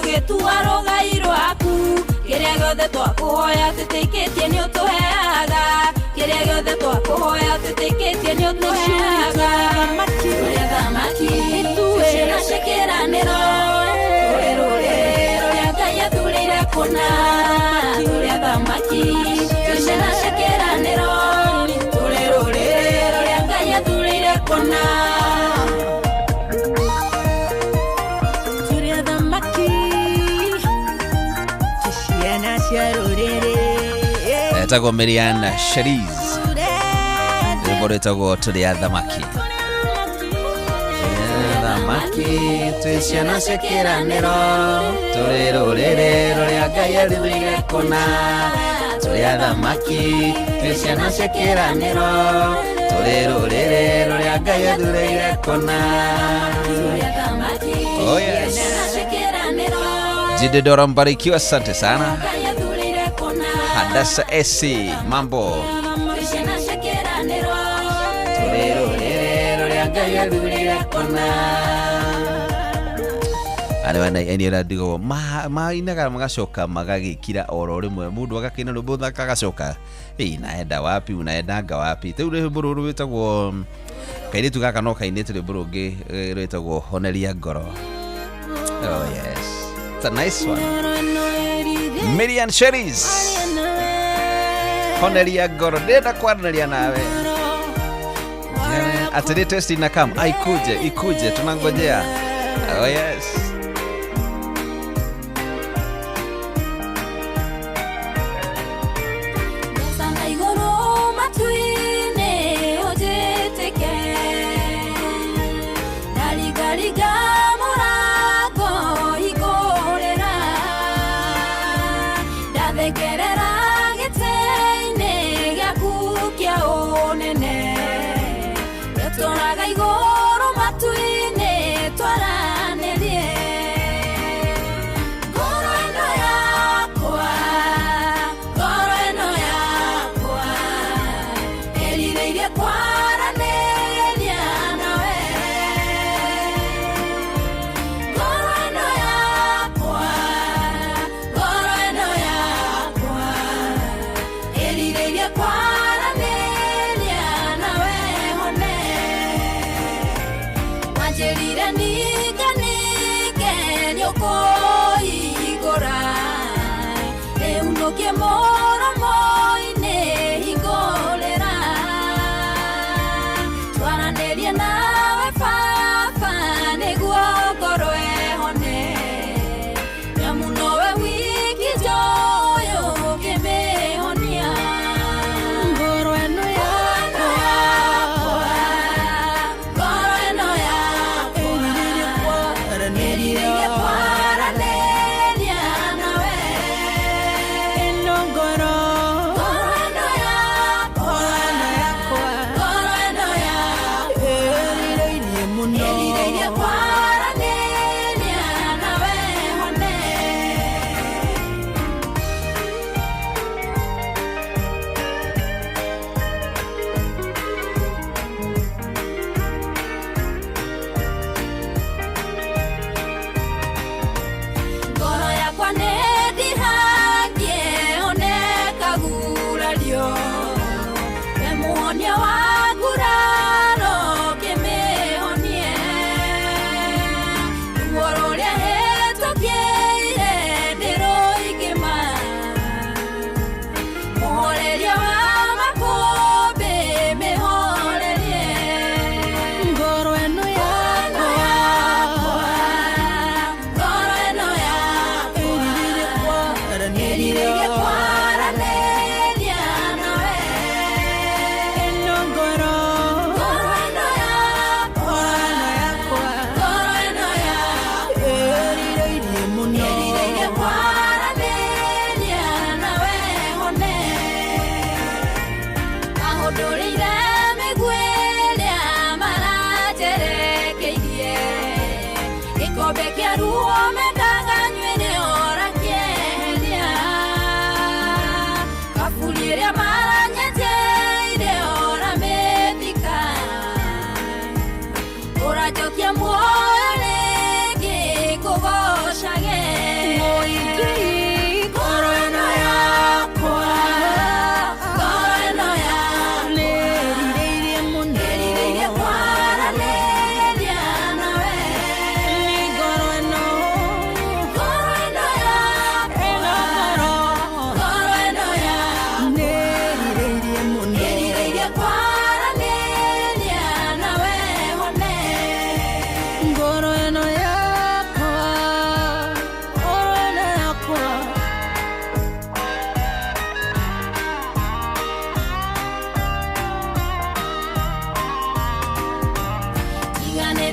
Ũgĩtua rũgai rwaku. Kĩrĩa gĩothe twakũhoya twĩtĩkĩtie nĩ ũtũheaga. Kĩrĩa gĩothe twakũhoya twĩtĩkĩtie nĩ ũtũheaga. Tũrĩ athamaki, twĩ ciana cia kĩĩranĩro. Tũrĩ rũrĩrĩ rũrĩa Ngai athurĩire kũna. Tũrĩ athamaki, twĩ ciana cia kĩĩranĩro. Tũrĩ rũrĩrĩ rũrĩa Ngai athurĩire kũna. Tũrĩ athamaki, twĩ ciana cia rũrĩrĩ. Etagwo Miriam Cherise, rwĩmbo rwĩtagwo Tũrĩ Athamaki. Thamaki twĩ ciana cia kĩĩranĩro, tũrĩ rũrĩrĩ rũrĩa Ngai athurire kũna. Tũrĩ athamaki, twĩ ciana cia kĩĩranĩro, tũrĩ rũrĩrĩ rũrĩa Ngai athurire kũna. Tũrĩ athamaki, Oh, yes. twĩ ciana cia kĩĩranĩro. Jidedora Mbarikiwa, asante sana. Ngai athurire kũna. Hadasa AC, mambo. Twĩ ciana cia kĩĩranĩro. Tũrĩ rũrĩrĩ rũrĩa Ngai athurire kũna. Arĩa aini arĩa ndigagwo mainaga magacoka magagĩkira oro rĩmwe, mũndũ agakĩina rwĩmbo thaka agacoka, "Ĩ, naenda wapi, unaendanga wapi?" Rĩu rwĩmbo rũrũ rwĩtagwo kairĩtu gaka no kainĩte rwĩmbo rũngĩ, rwĩtagwo Honeria Ngoro. Oh yes, it's a nice one. Miriam Cherise, Honeria Ngoro. Ndĩrenda kwaranĩria nawe atĩrĩ, test inakam, aikuje, ikuje, tunangojea. Oh yes. Sana igũrũ matu-inĩ ũnjĩtĩke. Ndaringariga mũrango hingũrĩra. Ndathekerera gĩtĩ-inĩ gĩaku kĩa ũnene. Wetũraga igũrũ matu-inĩ twaranĩrie. Ngoro ĩno yakwa, ngoro ĩno yakwa, ĩrirĩirie kwaranĩria nawe. Ngoro ĩno yakwa, ngoro ĩno yakwa, ĩrirĩirie kwaranĩria nawe hone. Wanjĩrire ninge ninge nĩũkũhingũra, rĩu nũkie mũromo-inĩ hingũrĩra. Twaranĩrie nawe baba nĩguo ngoro ĩhone, nĩamu nowe wiki njũĩ ũngĩmĩhonia. Ngoro ĩno yakwa, Ngoro ĩno yakwa, ĩrirĩirie ĩrirĩirie kwaranĩria. Kwaranĩria nawe. Ĩno ngoro, Ngoro ĩno yakwa, ĩno yakwa, ngoro ĩno yakwa, ĩrirĩirie mũno. Ĩrirĩirie kwaranĩria nawe hone. Ngoro yakwa nĩ ndihangie one kagurario, we mũhonia wa nguraro kĩmĩhonie. Ruo rũrĩa hĩtũkĩire ndĩrũingĩma, mũhoreria wa makũmbĩ mĩhorerie. Ngoro ĩno yakwa, Ngoro ĩno yakwa, ĩrirĩirie kwaranĩria. Ĩrirĩirie kwaranĩria nawe. Ĩno ngoro, Ngoro ĩno yakwa, ĩno yakwa, ngoro ĩno yakwa, ĩrirĩirie mũno. Ĩrirĩirie kwaranĩria nawe hone. Ahũndũrĩire mĩguĩ ĩrĩa maranjerekeirie, gĩkombe kĩa ruo mendaga nyuĩre ora kĩeheria, kaburi ĩrĩa maranyenjeire ora mĩthika, ũranjokia muoyo rĩngĩ ngũgocage.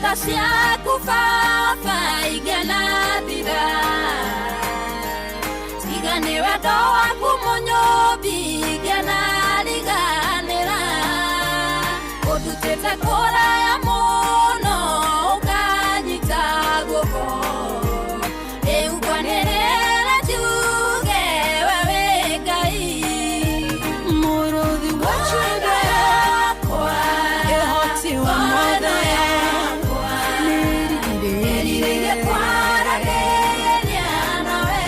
Tha ciaku baba ingĩanathira tiga nĩ wendo waku mũnyũmbi ingĩanariganĩra ũndutĩte kũraya mũno ũkanyita guoko rĩu ngwanĩrĩra njuge we wĩ Ngai. Mũrũthi wa Ngoro Juda, yakwa, Ehoti wa ngoro mothe, yakwa, nĩrirĩrie ĩrirĩirie kwaranĩria nawe.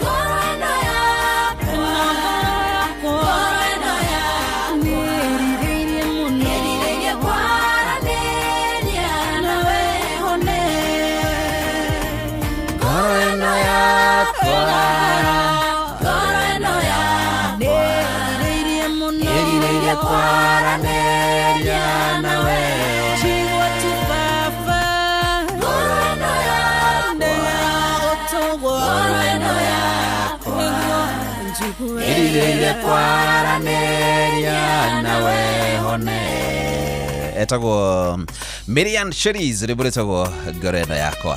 Ngoro ĩno yakwa, ngoro ĩno yakwa, Nĩrirĩirie mũno ĩrirĩirie kwaranĩria nawe hone. Ngoro ĩno yakwa, Ngoro ĩno yakwa, Nĩrirĩirie mũno ĩrirĩirie kwaranĩria nawe. Njigua tu baba ngoro ĩno yakwa, ndĩragũtũgwo ngoro ĩno yakwa, nĩguo njigue Ĩrirĩirie kwaranĩria nawe hone. Etagwo Miriam Sheries, rwĩmbo rwĩtagwo ngoro ĩno yakwa.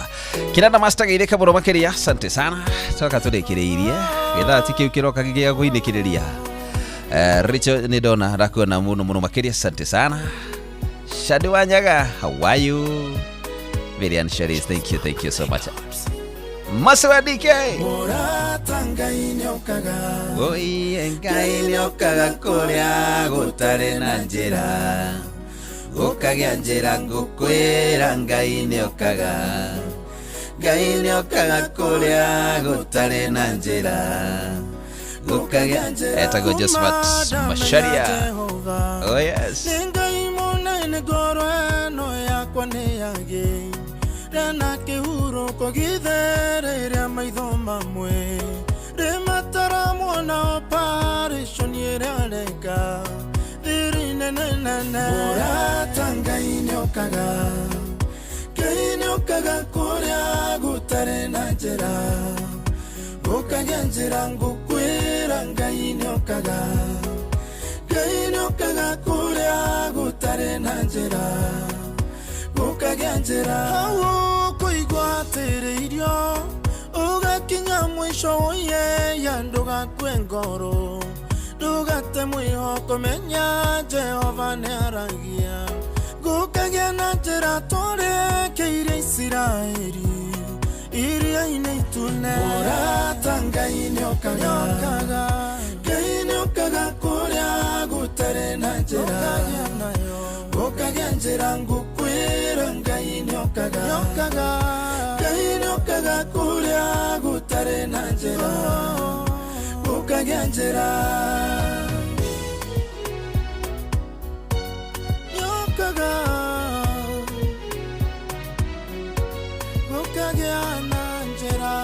Kĩranda master geithĩka mũno makĩria, asante sana. Toka tũrĩkĩrĩirie gĩthaa ti kĩu kĩroka gĩa kũinĩkĩrĩria. Rachel nĩ ndona ndakuona mũno mũno makĩria, asante sana. Shadi Wanyaga, how are you? Miriam Sheries, thank you so much. Masiwa DK. Mũrata Ngai nĩokaga Oi, Ngai nĩokaga kũrĩa gũtarĩ na njĩra gũkagĩa njĩra ngũkwĩra Ngai nĩokaga Ngai nĩokaga kũrĩa gũtarĩ na njĩra gũkagĩa njĩra. Etagwo Josephat Macharia. Oh yes. Nĩ Ngai mũnene ngoro ĩno yakwa nĩyagĩire na kĩhurũko gĩtherere maitho mamwe rĩmataramwona operation ĩrĩa areka thiri nene nene. Mũrata Ngai nĩokaga Ngai nĩokaga kũrĩa gũtarĩ na njĩra gũkagĩa njĩra ngũkwĩra Ngai nĩokaga Ngai nĩokaga kũrĩa gũtarĩ na njĩra gũkagĩa njĩra. Hau ũkũigua atĩrĩirio ũgakinya mũico ũiyeya ndũgakue ngoro ndũgate mwĩhoko menya Jehova nĩaragia gũkagĩa na njĩra tũrĩkĩire Isiraeli iria-inĩ itune. Mũrata Ngai nĩokaga Ngai nĩokaga kũrĩa gũtarĩ na njĩra gũkagĩa njĩra ngũkwĩra Ngai nĩokaga Ngai nĩokaga kũrĩa gũtarĩ na njĩra gũkagĩa njĩra nĩokaga gũkagĩa na njĩra.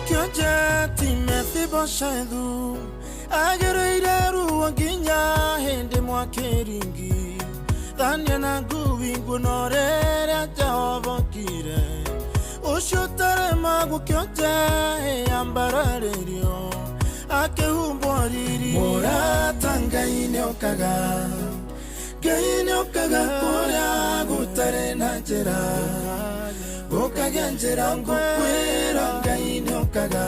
Kĩonjeti Mefiboshethu agereire ruo nginya hĩndĩ mwakĩringi thania na ngui nguno rĩrĩa Jehova okire ũcio ũtaremagwo kĩonje ambararĩrio akĩhumbwo riri. Mũrata Ngai nĩokaga Ngai nĩokaga kũrĩa gũtarĩ na njĩra gũkagĩa njĩra ngũkwĩra Ngai nĩokaga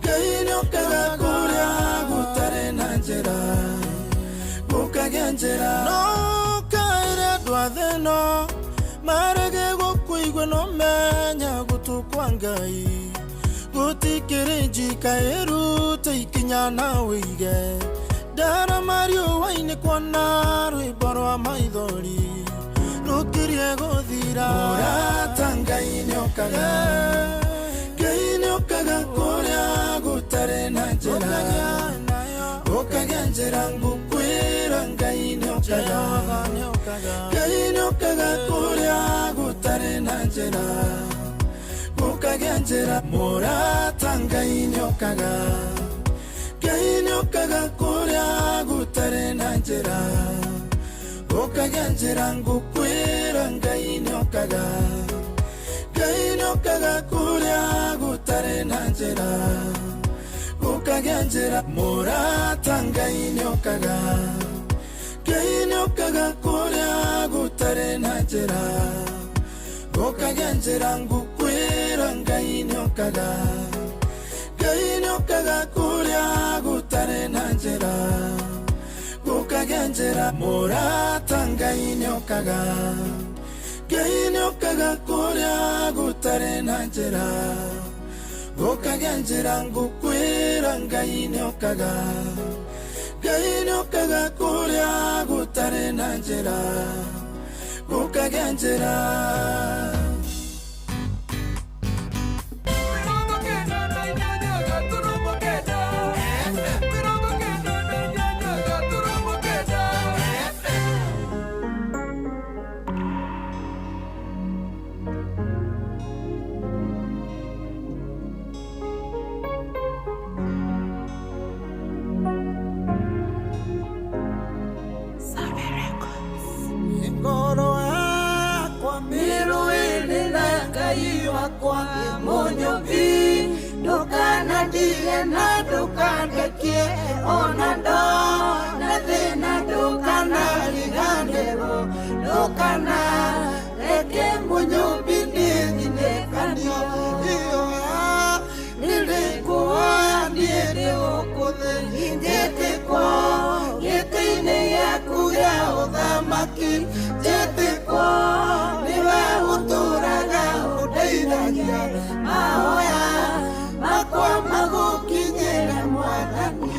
Ngai nĩokaga kũrĩa gũtarĩ na njĩra gũkagĩa njĩra. No ũkaĩre andũ a thĩ ĩno marege gũkũigua no menya gũtũ kwa Ngai gũtikĩrĩ njika ĩrute ikinya na wĩige ndarama riũa-inĩ kuona rwĩmbo rwa maithori rũkirie gũthira. Mũrata Ngai nĩokaga Ngai nĩokaga kũrĩa gũtarĩ na njĩra gũkagĩa njĩra ngũkwĩra Ngai nĩokaga Ngai nĩokaga kũrĩa gũtarĩ na njĩra gũkagĩa njĩra. Mũrata Ngai nĩokaga Ngai nĩokaga kũrĩa gũtarĩ na njĩra gũkagĩa njĩra ngũkwĩra Ngai nĩokaga Ngai nĩokaga kũrĩa gũtarĩ na njĩra. Gũkagĩa njĩra mũrata Ngai nĩokaga Ngai nĩokaga kũrĩa gũtarĩ na njĩra Gũkagĩa njĩra ngũkwĩra Ngai nĩokaga Ngai nĩokaga kũrĩa gũtarĩ na njĩra Gũkagĩa njĩra mũrata Ngai nĩokaga Ngai nĩokaga kũrĩa gũtarĩ na njĩra Gũkagĩa njĩra ngũkwĩra Ngai nĩokaga Ngai nĩokaga kũrĩa gũtarĩ na njĩra Gũkagĩa njĩra. Ngoro yakwa mĩrũĩrĩ na Ngai wakwa mũnyũmbi ndũkanandige na ndũkandekie ona ndona thĩna ndũkanariganĩrwo ndũkanareke mũnyũmbi niĩ thinĩkanio ioya nĩrĩkuoya niĩ ndĩ gũkũ thĩ njĩtĩkwo gĩtĩ-inĩ gĩaku gĩa ũthamaki njĩtĩkwo nĩwe ũtũũraga ũndeithagia mahoya makwa magũkinyĩre mwathani.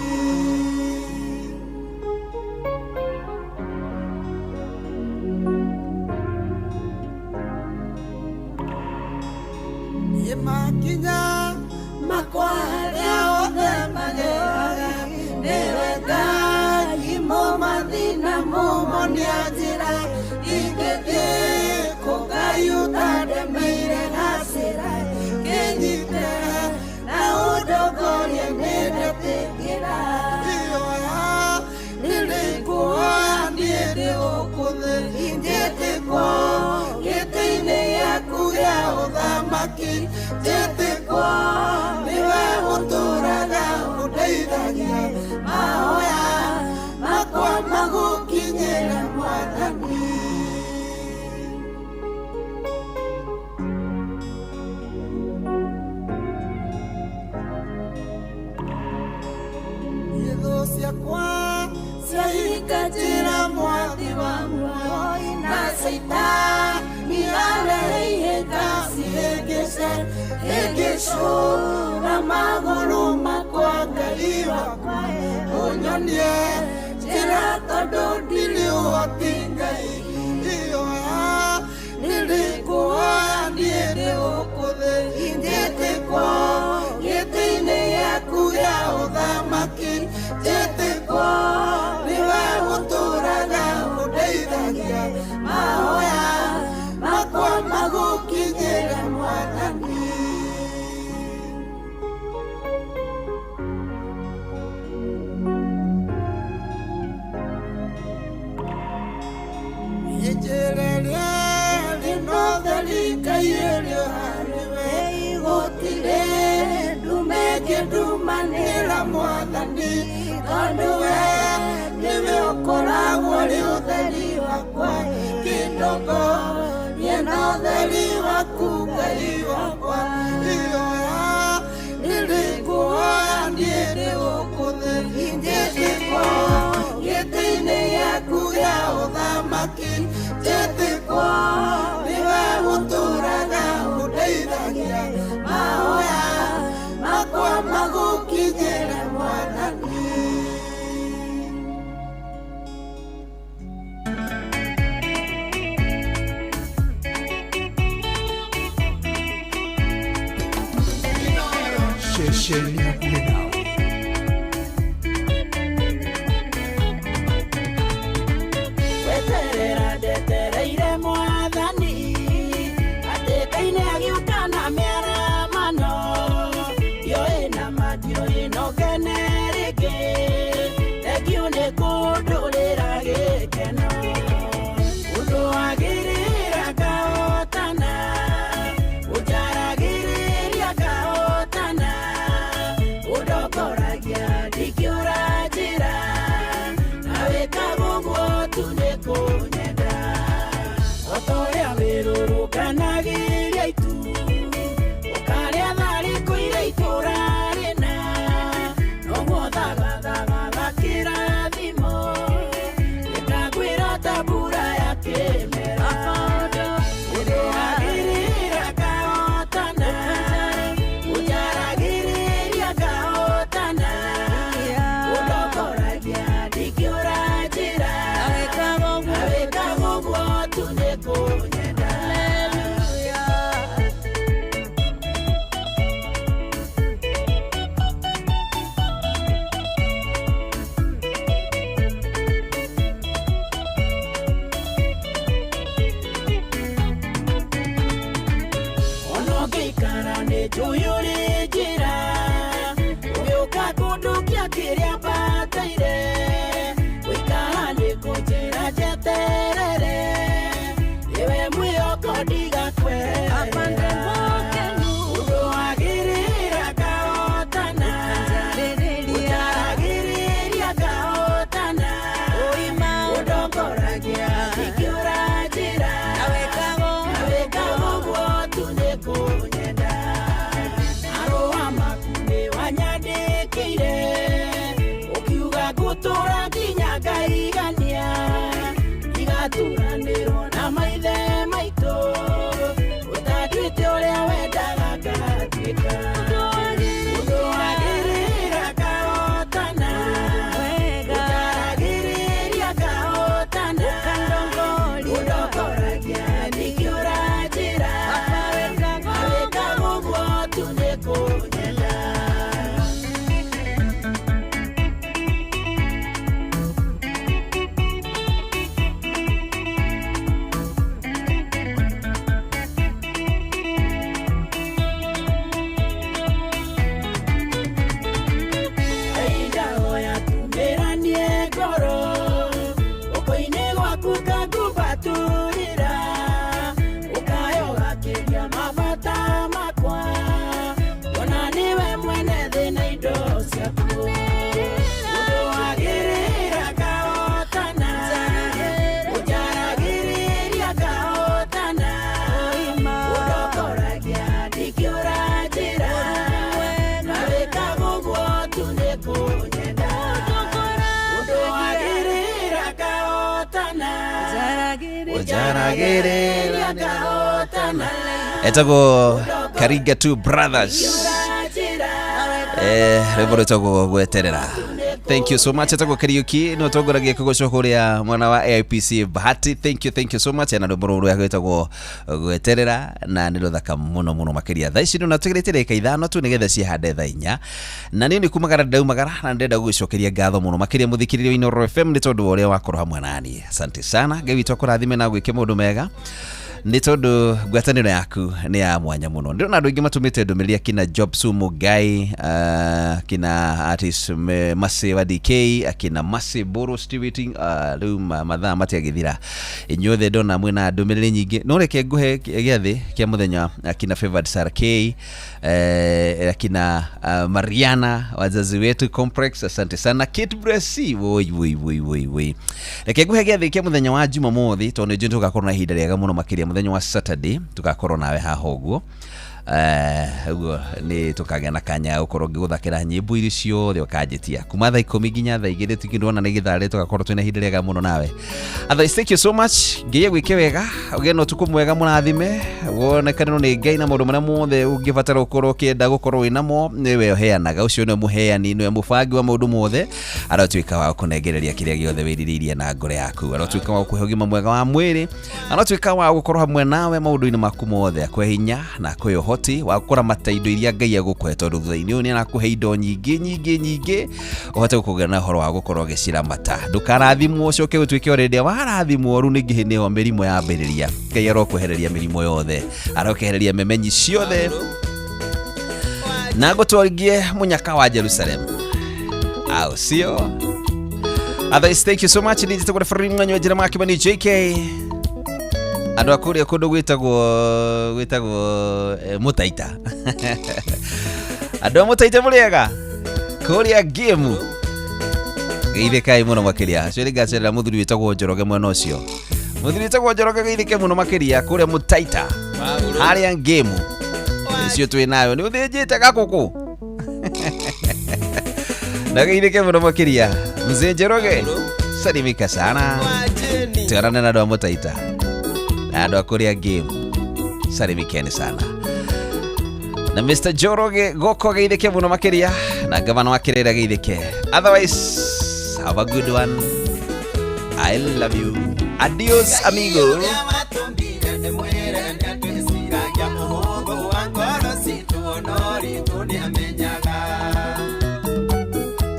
Makinya makwa harĩa othe mageraga nĩwe Ngai mũmathĩna mũmonia njĩra ingĩthiĩ kũ Ngai ũtandemeire gacĩra kĩnyite na ũndongorie nĩndetĩkĩra ioya nĩrĩkuoya niĩ ndĩ gũkũ thĩ njĩtĩkwo gĩtĩ-inĩ gĩaku gĩa ũthamaki njĩtĩkwo nĩwe ũtũũraga ũndeithagia mahoya makwa magũkinyĩre mwathani. Thũ ciakwa ciahinga njĩra mwathi wa muoyo na Caitani arehe ihĩnga cihĩngĩce hĩngĩcũra magũrũ makwa Ngai wakwa ũnyonie njĩra tondũ ndirĩ ũhoti Ngai ioya nĩrĩkuoya niĩ ndĩ gũkũ thĩ njĩtĩkwo gĩtĩ-inĩ gĩaku gĩa ũthamaki njĩtĩkwo nĩwe ũtũũraga ũndeithagia mahoya makwa magũkinyĩre mwathani. Njĩra ĩrĩa ĩna ũtheri Ngai ĩrĩ o harĩwe gũtirĩ ndume ĩngĩndumanĩra mwathani tondũ we nĩwe ũkoragwo ũrĩ ũtheri wakwa kĩndongorie na ũtheri waku Ngai wakwa ioya nĩrĩkuoya niĩ ndĩ gũkũ thĩ njĩtĩkwo gĩtĩ-inĩ gĩaku gĩa ũthamaki njĩtĩkwo nĩwe ũtũũraga ũndeithagia mahoya makwa magũkinyĩre mwathani. Ceceni hakuhĩ nawe. Weterera ndetereire mwathani atĩkaine agĩũka na mĩaramano ndiũĩ nama ndiũĩ no ngene rĩngĩ thengiũ nĩ kũndũrĩra gĩkeno ũndũ wagĩrĩra ngahotana ũnjaragĩrĩria ngahotana ũndongoragia Agĩrĩra etagwo Karinga Two Brothers, rwĩmbo rwĩtagwo Gweterera. Thank you so much. Etagwo Kariuki, nĩ ũtongoragia kũgocwo kũrĩa mwena wa AIPC Bahati. Thank you, thank you so much. Na rwĩmbo rũrũ rwĩtagwo Gweterera na nĩ rũthaka mũno mũno makĩria. Thaa ici nĩ tũgeretie ndagĩka 5 tu nĩgetha cihande thaa 4, na niĩ nĩ kumagara ndaumagara na ndĩrenda gũgĩcokeria ngatho mũno makĩria mũthikĩrĩria wa Inooro FM nĩ tondũ wa ũrĩa wakorwo hamwe naniĩ. Asante sana. Ngai witũ akũrathime na gwĩke maũndũ mega nĩ tondũ ngwatanĩro yaku nĩ ya mwanya mũno. Ndĩrona andũ aingĩ matũmĩte ndũmĩrĩri, akina Jobsu Mugai, akina artist Mase wa DK, akina Mase Boro Stewart. Rĩu mathaa matiagĩthira, inyuothe ndona mwĩna ndũmĩrĩri nyingĩ, no reke ngũhe gĩathĩ kĩa mũthenya. Akina Favored Sarah K, akina Mariana wazazi wetu complex, asante sana. Kate Bresi, woi woi woi woi woi. Reke nguhe gĩathĩ kĩa mũthenya wa Jumamothi tondũ nĩ njũĩ tũgakorwo na ihinda rĩega mũno makĩria. Mũthenya wa Saturday tũgakorwo nawe haha ũguo. Ũguo nĩ tũkagĩa na kanya gũkorwo ngĩgũthakĩra nyĩmbo iria ciothe ũkanjĩtia kuma thaa 10 nginya thaa 2. Tukindwona nĩ gĩthaa rĩ tũgakorwo twĩna ihinda rĩega mũno nawe. Otherwise, thank you so much. Ngai agwĩke wega, ũgĩe na ũtukũ mwega mũrathime, wonekanĩrwo nĩ Ngai na maũndũ marĩa mothe ũngĩbatara gũkorwo ũkĩenda gũkorwo wĩnamo. Nĩwe ũheanaga, ũcio nĩwe mũheani, nĩwe mũbangi wa maũndũ mothe. Arotuĩka wa kũnengereria kĩrĩa gĩothe wĩrirĩirie na ngoro yaku, arotuĩka wa gũkũhe ũgima mwega wa mwĩrĩ, arotuĩka wa gũkorwo hamwe nawe maũndũ-inĩ maku mothe, akũhe hinya na akũhe ũhoti wa kũramata indo iria Ngai egũkũhe, tondũ thutha-inĩ ũyũ nĩ arakũhe indo nyingĩ nyingĩ nyingĩ ũhote gũkũgĩa na ũhoro wa gũkorwo ũgĩciramata. Ndũkarathimwo ũcoke ũtuĩke o rĩrĩa warathimwo rĩu ningĩ nĩho mĩrimũ yambĩrĩria. Ngai arokwehereria mĩrimũ yothe, arokwehereria memenyi ciothe na ngũtwaringie mũnyaka wa Jerusalem, au sio? Otherwise, thank you so much. Nĩ njĩtagwo referee mwanyu wa njĩra Makĩmani JK. Andũ a kũrĩa kũndũ gwĩtagwo Mũtaita, andũ a Mũtaita mũrĩega kũrĩa ngĩmu, geithĩkai mũno makĩria. Acio nĩ ngacerera mũthuri wĩtagwo Njoroge mwena ũcio, mũthuri wĩtagwo Njoroge, geithĩke mũno makĩria kũrĩa Mũtaita harĩa ngĩmu ũcio twĩ nayo nĩ ũthĩnjĩte gakũkũ na geithĩke mũno makĩria. Mzee Njoroge, salimika sana, twarane na andũ a Mũtaita na andũ a kũrĩa ngĩmu, salimikeni sana na Mr. Njoroge goko, geithĩke mũno makĩria, na gavana wa Kĩrĩra geithĩke. Otherwise, have a good one. I love you. Adios, amigo. Watũmbire ndĩmwĩre nĩatwĩciragia ũhũthũ wa ngoro citũ no ritũ nĩamenyaga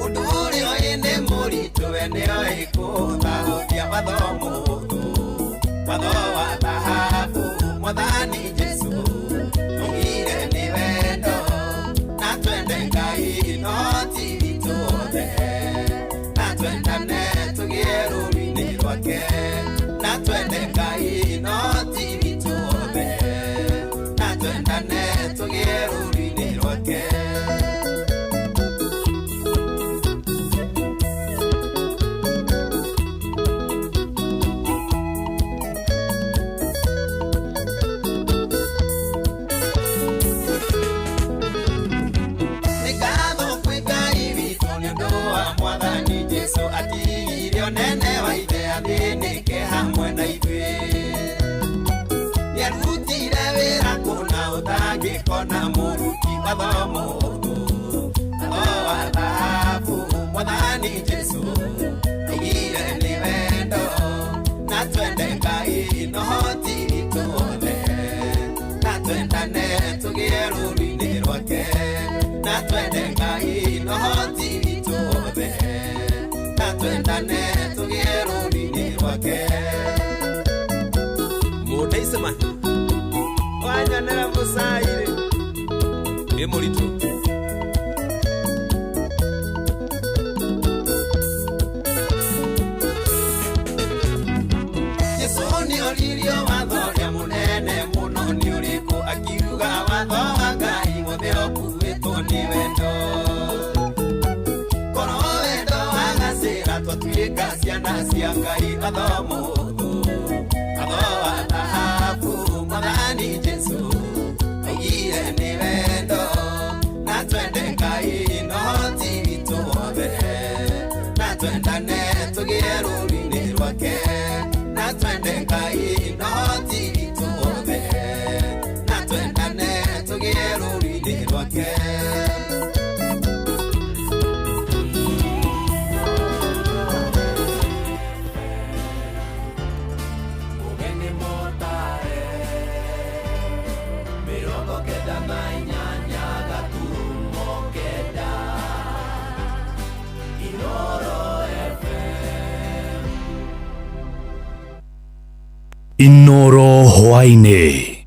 ũndũ ũrĩa ũyĩ nĩ mũritũ, we nĩoĩ kũthahũthia watho mũhũthũ, watho wa thahabu. Mwathani Jesũ augire nĩ wendo na twende Ngai no ti witũ othe, na twendane tũgĩe rũũru-inĩ rwake, na twende Ngai no ti witũ othe, na twendane tũgĩe rũũru-inĩ rwake. Nĩ ngatho kwĩ Ngai witũ nĩ ũndũ wa Mwathani Jesũ atigire ũnene wa ithe athĩnĩke hamwe na ithuĩ. Nĩarutire wĩra kũna ũtangĩkona mũruti watho mũhũthũ, watho wa thahabu. Mwathani Jesũ augire nĩ wendo na twende Ngai no ti witũ othe, na twendane tũgĩe rũũru-inĩ rwake, na twende Ngai no ti witũ othe, na twendane tũgĩe rũũru-inĩ rwake. Mũndeicema Wanyonera mũcairĩ. Ĩ mũritũ. Jesũ nĩoririo watho ũrĩa mũnene mũno nĩ ũrĩkũ, akiuga watho wa Ngai wothe ũkuĩtwo nĩ wendo. Korwo wendo wagacĩra twatuĩka ciana cia Ngai, watho mũhũthũ, watho wa thahabu. Mwathani Jesũ augire nĩ wendo na twende Ngai no ti witũ othe, na twendane tũgĩe rũũru-inĩ rwake, na twende Ngai no Inoro hwaĩ-inĩ.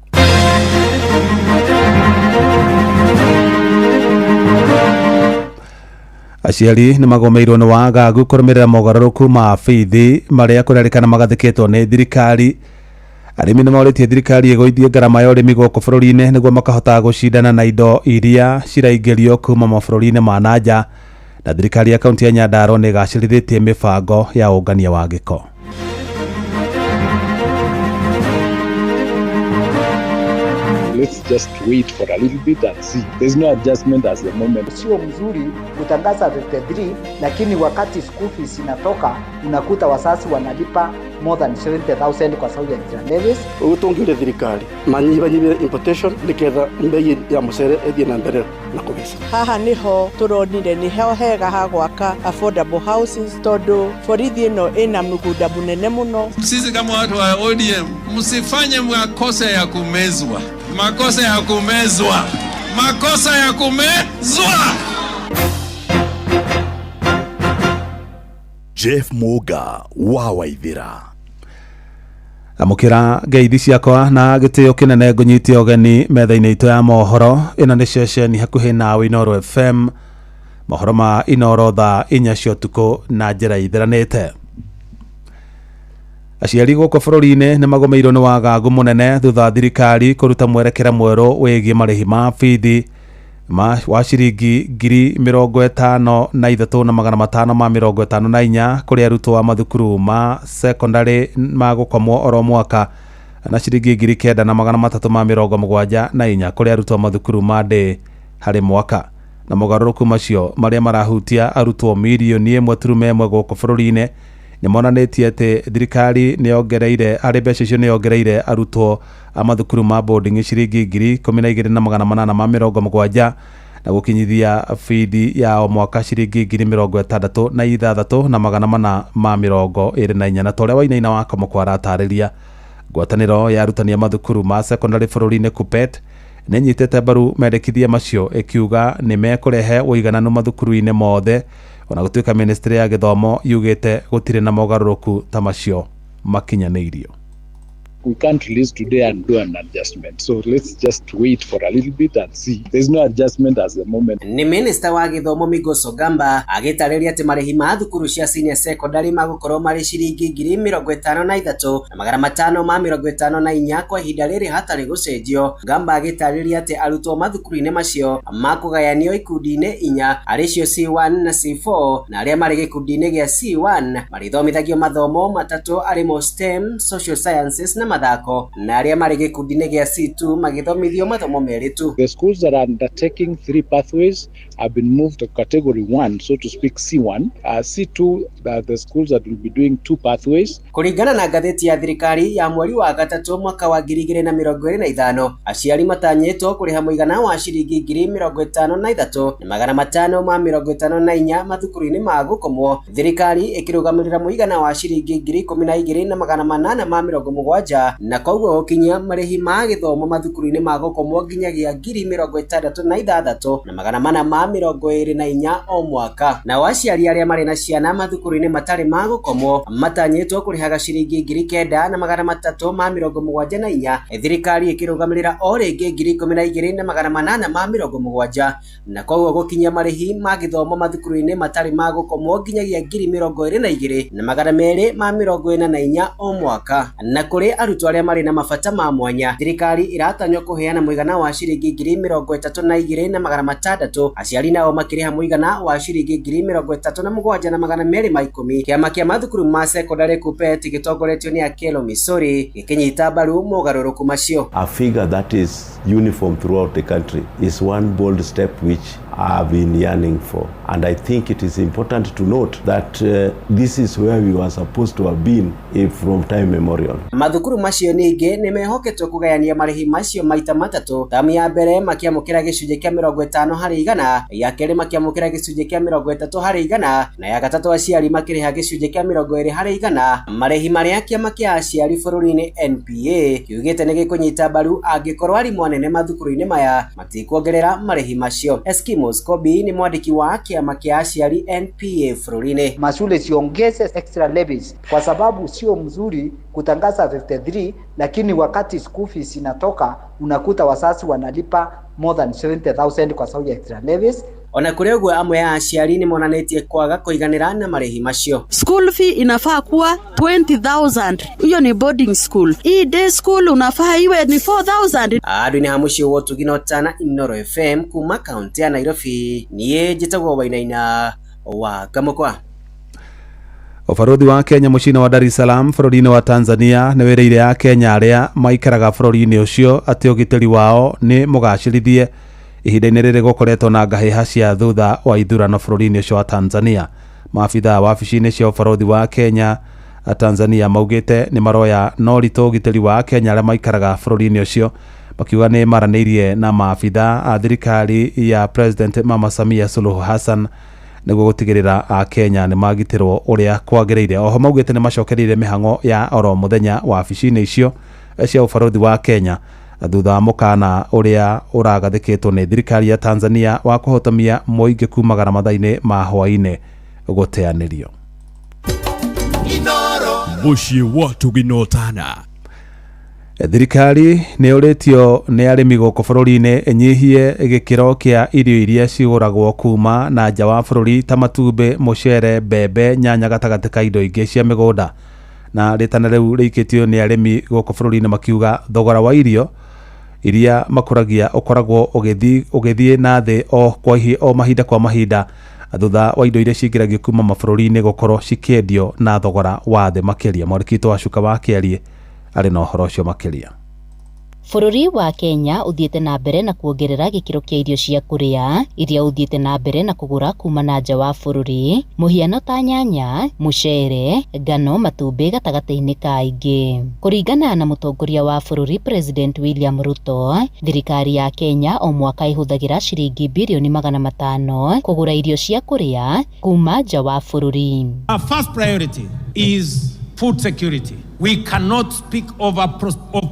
Aciari nĩ magomeirwo nĩ wagagu kũrũmĩrĩra mogarũrũku ma bithi marĩa kũrerĩkana magathĩkĩtwo nĩ thirikari. Arĩmi nĩ morĩtie thirikari ĩgũithie ngarama ya ũrĩmi gũkũ bũrũri-inĩ nĩguo makahota gũcindana na indo iria ciraingĩrio kuma mabũrũri-inĩ ma na nja. Na thirikari ya kaunti ya Nyandarua nĩ ĩgacĩrithĩtie mĩbango ya ũngania wa gĩko. Let's just wait for a little bit and see. There's no adjustment at the moment. Sio mzuri kutangaza 53, lakini wakati school fees inatoka unakuta wazazi wanalipa more than 70,000 kwa sababu ya levies. Ũgũtũngĩre thirikari manyibanyibie importation niketha mbei ya mucere ĩthiĩ na mbere na kũgĩca. Haha niho turonire niho hega ha gwaka affordable houses tondu borithi ĩno ĩna mũgũnda mũnene mũno. Sisi kama watu wa ODM, msifanye makosa ya kumezwa, makosa ya kumezwa, makosa ya kumezwa. Jeff Muga wa Waithira. Amũkĩra ngeithi ciakwa na gĩtĩo kĩnene ngũnyite ũgeni metha-inĩ itũ ya mohoro. Ĩno nĩ ceceni hakuhĩ nawe Inoro FM. Mohoro ma Inoro thaa 4 cia ũtukũ na njĩra itheranĩte. Aciari gũkũ bũrũri-inĩ nĩ magomeirwo nĩ wagagu mũnene thutha wa thirikari kũruta mwerekera mwerũ wĩgiĩ marĩhi ma bithi wa ciringi 53,554 kũrĩ arutwo a mathukuru ma sekondarĩ ma gũkomwo oro mwaka na ciringi 9,374 kũrĩ arutwo a mathukuru ma ndĩ harĩ mwaka. Na mogarũrũku macio marĩa marahutia arutwo mirioni 1.1 gũkũ bũrũri-inĩ nĩ monanĩtie atĩ thirikari nĩ yongereire harĩ mbeca icio nĩ yongereire arutwo a mathukuru ma boarding ciringi 12,870 na gũkinyithia bithi ya o mwaka ciringi 66,424. Na ta ũrĩa Wainaina wa Kamũkwa aratarĩria, ngwatanĩro ya arutani a mathukuru ma sekondarĩ bũrũri-inĩ KUPPET nĩ ĩnyitĩte mbaru mendekithia macio ĩkiuga nĩ mekũrehe ũigananu mathukuru-inĩ mothe, ona gũtuĩka ministry ya gĩthomo yugĩte gũtirĩ na mogarũrũku ta macio makinyanĩirio. We can't release today and do an adjustment. So let's just wait for a little bit and see. There's no adjustment at the moment. Nĩ minista wa gĩthomo Migos Ogamba agĩtarĩria atĩ marĩhi ma thukuru cia senior secondary magũkorwo marĩ ciringi 53,554 kwa ihinda rĩrĩ hatarĩ gũcenjio. Gamba agĩtarĩria atĩ arutwo mathukuru-inĩ macio makũgayanio ikundi-inĩ inya arĩ cio C1 na C4, na arĩa marĩ gĩkundi-inĩ gĩa C1 marĩthomithagio mathomo matatũ arĩ mo STEM, social sciences na mathako, na arĩa marĩ gĩkundi-inĩ gĩa C2 magĩthomithio mathomo merĩ tu. The schools that are undertaking 3 pathways have been moved to category 1, so to speak, C1. C2 are the schools that will be doing 2 pathways. Kũringana na ngathĩti ya thirikari ya mweri wa gatatũ mwaka wa 2025, aciari matanyĩtwo kũrĩha mũigana wa ciringi 53,554 mathukuru-inĩ ma gũkomwo, thirikari ĩkĩrũgamĩrĩra mũigana wa ciringi 12,870 na koguo gũkinyia marĩhi ma gĩthomo mathukuru-inĩ ma gũkomwo nginyagia 66,424 o mwaka. Nao aciari arĩa marĩ na ciana mathukuru-inĩ matarĩ ma gũkomwo matanyĩtwo kũrĩhaga ciringi 9,374, thirikari ĩkĩrũgamĩrĩra o rĩngĩ 12,870 na koguo gũkinyia marĩhi ma gĩthomo mathukuru-inĩ matarĩ ma gũkomwo nginyagia 22,244 o mwaka. Na kũrĩ arutwo arĩa marĩ na mabata ma mwanya, thirikari ĩratanywo kũheana mũigana wa ciringi 32,600, aciari nao makĩrĩha mũigana wa ciringi 37,210. Kĩama kĩa mathukuru ma sekondarĩ KUPPET gĩtongoretio nĩ Akelo Misori gĩkĩnyita mbaru mogarũrũku macio. A figure that is uniform throughout the country is one bold step which I've been yearning for. And I think it is important to note that this is where we were supposed to have been if from time immemorial. Mathukuru macio ningĩ nĩ mehoketwo kũgayania marĩhi macio maita matatũ, tamu ya mbere makĩamũkĩra gĩcunjĩ kĩa 50%, ya kerĩ makĩamũkĩra gĩcunjĩ kĩa 30%, na ya gatatũ aciari makĩrĩha gĩcunjĩ kĩa 20%. Marĩhi marĩa kĩama kĩa aciari bũrũri-inĩ NPA kiugĩte nĩ gĩkũnyita mbaru angĩkorwo arimũ anene mathukuru-inĩ maya matikuongerera marĩhi macio. Eskimo Amos Kobi nĩ mwandĩki wa kĩama kĩa aciari NPA bũrũri-inĩ. Mashule siongeze extra levies kwa sababu sio mzuri kutangaza 53, lakini wakati school fees inatoka unakuta wazazi wanalipa more than 70,000 kwa sababu ya extra levies. Ona kũrĩ ũguo, amwe a aciari nĩ monanĩtie kwaga kũiganĩra na marĩhi macio. School fee inafaa kuwa 20,000. Hiyo ni boarding school. Hii day school unafaa iwe ni 4,000. Andũ-inĩ ha mũciĩ wa ũtugi na ũtana, Inooro FM kuma kaunti ya Nairobi, niĩ njĩtagwo Wainaina wa Kamũkwa. Ũbarũthi wa Kenya mũciĩ-inĩ wa Dar es Salaam bũrũri-inĩ wa Tanzania nĩ wĩrĩire Akenya arĩa maikaraga bũrũri-inĩ ũcio atĩ ũgitĩri wao nĩ mũgacĩrithie ihinda-inĩ rĩrĩ gũkoretwo na ngahĩha cia thutha wa ithurano bũrũri-inĩ ũcio wa Tanzania. Maabithaa wabici-inĩ cia ũbarũthi wa Kenya Tanzania maugĩte nĩ maroya na ũritũ ũgitĩri wa Akenya arĩa maikaraga bũrũri-inĩ ũcio, makiuga nĩ maranĩirie na maabithaa a thirikari ya President Mama Samia Suluhu Hassan nĩguo gũtigĩrĩra Akenya nĩ magitĩrwo ũrĩa kwagĩrĩire. Oho maugĩte nĩ macokereire mĩhang'o ya oro mũthenya wabici-inĩ icio cia ũbarũthi wa Kenya thutha wa mũkana ũrĩa ũragathĩkĩtwo nĩ thirikari ya Tanzania wa kũhotomia mũingĩ kumagara mathaa-inĩ ma hwaĩ-inĩ gũteanĩrio. Mũciĩ wa ũtugi na ũtana. Thirikari nĩ ũrĩtio nĩ arĩmi gũkũ bũrũri-inĩ ĩnyihie gĩkĩro kĩa irio iria cigũragwo kuma na nja wa bũrũri ta matumbĩ, mũcere, mbembe, nyanya gatagatĩ ka indo ingĩ cia mĩgũnda. Na rĩtana rĩu rĩikĩtio nĩ arĩmi gũkũ bũrũri-inĩ makiuga thogora wa irio iria makũragia ũkoragwo ũgĩthiĩ na thĩ o mahinda kwa mahinda thutha wa indo iria cingĩragio kuma mabũrũri-inĩ gũkorwo cikĩendio na thogora wa thĩ makĩria. Mwandĩki witũ wa Cuka wa Kĩarie arĩ na ũhoro ũcio makĩria. Bũrũri wa Kenya ũthiĩte na mbere na kuongerera gĩkĩro kĩa irio cia kũrĩa iria ũthiĩte na mbere na kũgũra kuma na nja wa bũrũri, mũhiano ta nyanya, mũcere, ngano, matumbĩ gatagatĩ-inĩ ka ingĩ. Kũringana na mũtongoria wa bũrũri President William Ruto, thirikari ya Kenya o mwaka ĩhũthagĩra ciringi birioni 500 kũgũra irio cia kũrĩa kuma nja wa bũrũri. Our first priority is food security. We cannot speak of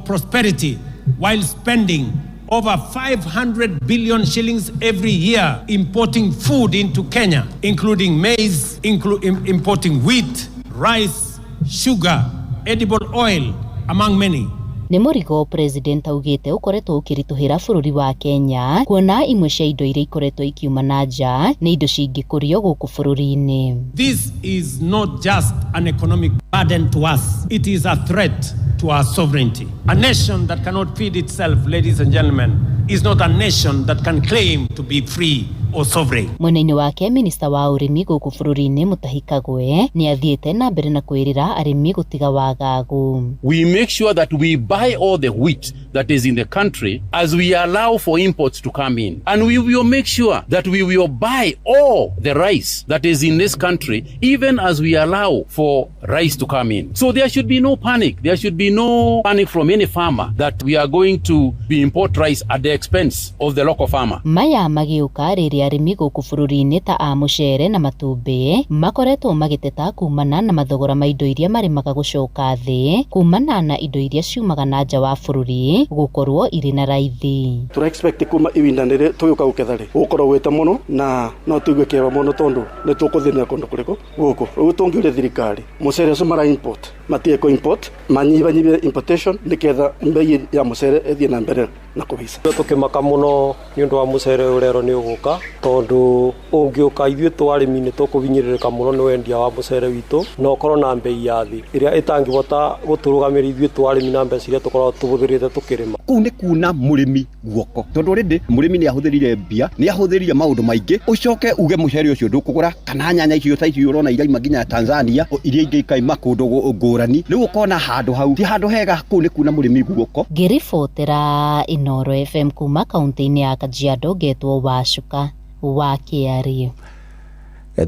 prosperity while spending over 500 billion shillings every year importing food into Kenya, including maize, importing wheat, rice, sugar, edible oil, among many. Nĩ mũrigo President augĩte ũkoretwo ũkĩritũhĩra bũrũri wa Kenya kuona imwe cia indo iria ikoretwo ikiuma na nja nĩ indo cingĩkũrio gũkũ bũrũri-inĩ. This is not just an economic burden to us, it is a threat to our sovereignty. A nation that cannot feed itself, ladies and gentlemen, is not a nation that can claim to be free or sovereign. Mwena-inĩ wake, minista wa ũrĩmi gũkũ bũrũri-inĩ Mutahi Kagwe nĩ athiĩte na mbere na kwĩrĩra arĩmi gũtiga wagagu. We make sure that we buy all the wheat that is in the country as we allow for imports to come in. And we will make sure that we will buy all the rice that is in this country even as we allow for rice to come in. So there should be no panic. There should be no panic from any farmer that we are going to be import rice at the expense of the local farmer. Maya magĩũka rĩrĩa arĩmi gũkũ bũrũri-inĩ ta a mũcere na matumbĩ makoretwo magĩteta kumana na mathogora ma indo iria marĩmaga gũcoka thĩ kumana na indo iria ciumaga na nja wa bũrũri gũkorwo irĩ na raithi. Tũra expect kuma ihinda rĩrĩ tũgĩũka gũketha rĩ gũkorwo gwĩte mũno na no tũigue kĩeva mũno tondũ nĩ tũkũthĩnĩra kũndũ kũrĩkũ gũkũ. Rĩu tũngĩũria thirikari mũcere ũcio mara import matige kũ import manyihanyihie importation nĩgetha mbei ya mũcere ĩthiĩ na mbere na kũhaica. Tũkĩmaka mũno nĩ ũndũ wa mũcere ũrerwo nĩ ũgũka tondũ ũngĩũka ithuĩ tũ arĩmi nĩ tũkũhinyĩrĩrĩka mũno nĩ wendia wa mũcere witũ na ũkorwo na mbei ya thĩ ĩrĩa ĩtangĩhota gũtũrũgamĩrĩra ithuĩ tũ arĩmi na mbeca iria tũkoragwo tũhũthĩrĩte tũkĩrĩma. Kũu nĩ kuna mũrĩmi guoko tondũ already mũrĩmi nĩ ahũthĩrire mbia, nĩ ahũthĩrire maũndũ maingĩ, ũcoke uge mũcere ũcio ndũkũgũra kana nyanya icio ta icio ũrona iraima nginya Tanzania, iria ingĩ ikaima kũndũ ngũrani, rĩu ũkona handũ hau ti handũ hega, kũu nĩ kuna mũrĩmi guoko. Ngĩribotera Inooro FM kuma kaunti-inĩ ya Kajiado ngetwo Wacuka wa Kĩarie.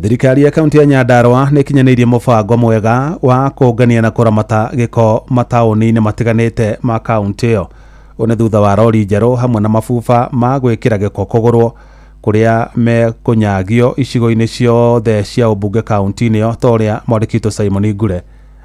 Thirikari ya kaunti ya Nyandarua nĩ ĩkinyanĩirie mũbango mwega wa kũngania na kũramata gĩko mataũni-inĩ matiganĩte ma kaunti ĩyo. Ũũ nĩ thutha wa rori njerũ hamwe na mabuba ma gwĩkĩra gĩko kũgũrwo kũrĩa mekũnyagio icigo-inĩ ciothe cia ũmbunge kaunti-inĩ ĩyo ta ũrĩa mwandĩki witũ Simon Ngure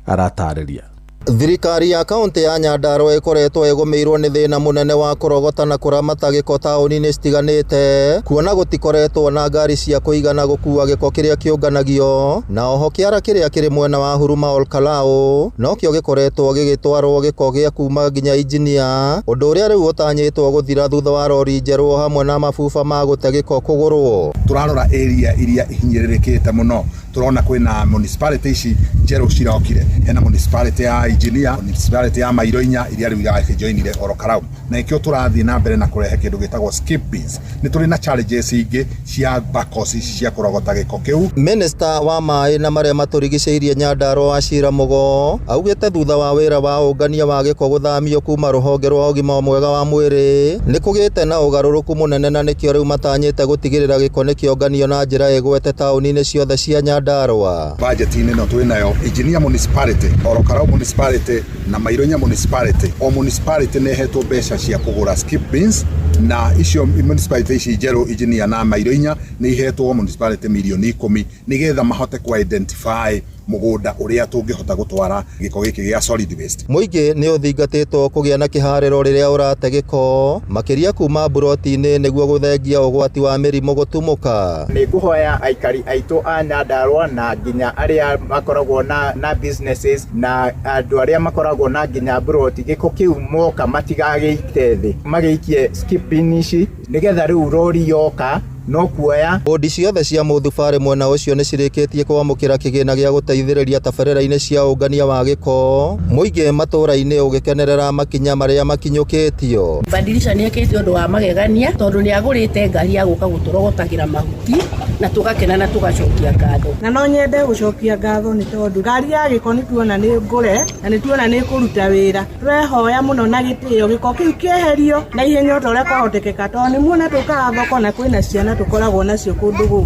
aratarĩria. Thirikari ya kaunti ya Nyandarua ĩkoretwo ĩgũmĩirwo nĩ thĩna mũnene wa kũrogota na kũramata gĩko taũni-inĩ citiganĩte, kuona gũtikoretwo na ngari cia kũigana gũkua gĩko kĩrĩa kĩũnganagio, na oho kĩara kĩrĩa kĩrĩ mwena wa Huruma Olkalau nokĩo gĩkoretwo gĩgĩtwarwo gĩko gĩa kuma nginya Injinia, ũndũ ũrĩa rĩu ũtanyĩtwo gũthira thutha wa rori njerũ hamwe na mabuba ma gũte gĩko kũgũrwo. Turarora area iria ihinyĩrĩrĩkĩte mũno, turona kwĩna municipality ici njerũ cirokire, hena municipality ya Engineer, municipality ya Mairo inya iria rĩu irajoinire Ol Kalou, na ikĩo tũrathiĩ na mbere na kũrehe kĩndũ gĩtagwo skip bins. Nĩ tũrĩ na challenges ingĩ cia backhoes ici cia kũrogota gĩko kĩu. Minista wa maĩ na marĩa matũrigicĩirie Nyandarua Wachira Mugo augĩte thutha wa wĩra wa ũngania wa gĩko gũthamio kuma rũhonge rwa ũgima mwega wa mwĩrĩ nĩ kũgĩte na ũgarũrũku mũnene, na nĩkĩo rĩu matanyĩte gũtigĩrĩra gĩko nĩkĩonganio na njĩra ĩgwete taũni-inĩ ciothe cia Nyandarua. Budget-inĩ ĩno twĩ nayo, Engineer municipality, Ol Kalou municipality na Mairo inya municipality, o municipality nĩ ĩhetwo mbeca cia kũgũra skip bins, na icio municipality ici njerũ Engineer na Mairo inya nĩ ihetwo municipality mirioni 10 nĩgetha mahote ku identify mũgũnda ũrĩa tũngĩhota gũtwara gĩko gĩkĩ gĩa solid waste. Mũingĩ nĩ ũthingatĩtwo kũgĩa na kĩharĩro rĩrĩa ũrate gĩko, makĩria kuma mburoti-inĩ nĩguo gũthengia ũgwati wa mĩrimũ gũtumũka. Nĩ ngũhoya aikari aitũ a Nyandarua na nginya arĩa makoragwo na businesses na andũ arĩa makoragwo na nginya mburoti, gĩko kĩu moka matigagĩite thĩ, magĩikie skip bin ici nĩgetha rĩu rori yoka no kuoya. Bodi ciothe cia mũthubarĩ mwena ũcio nĩ cirĩkĩtie kwamũkĩra kĩgĩna gĩa gũteithĩrĩria tabarĩra-inĩ cia ũngania wa gĩko, mũingĩ matũra-inĩ ũgĩkenerera makinya marĩa makinyũkĩtio. Badilisha nĩ ekĩte ũndũ wa magegania tondũ nĩ agũrĩte ngari ya gũka gũtũrogotagĩra mahuti na tũgakena na tũgacokia ngatho. Na no nyende gũcokia ngatho nĩ tondũ ngari ya gĩko nĩ tuona nĩ ngũre na nĩ tuona nĩ ĩkũruta wĩra. Tũrehoya mũno na gĩtĩo gĩko kĩu kĩeherio na ihenya o ta ũrĩa kwahotekeka, tondũ nĩ muona tũkaga thoko na kwĩna ciana tũkoragwo nacio kũndũ gũkũ.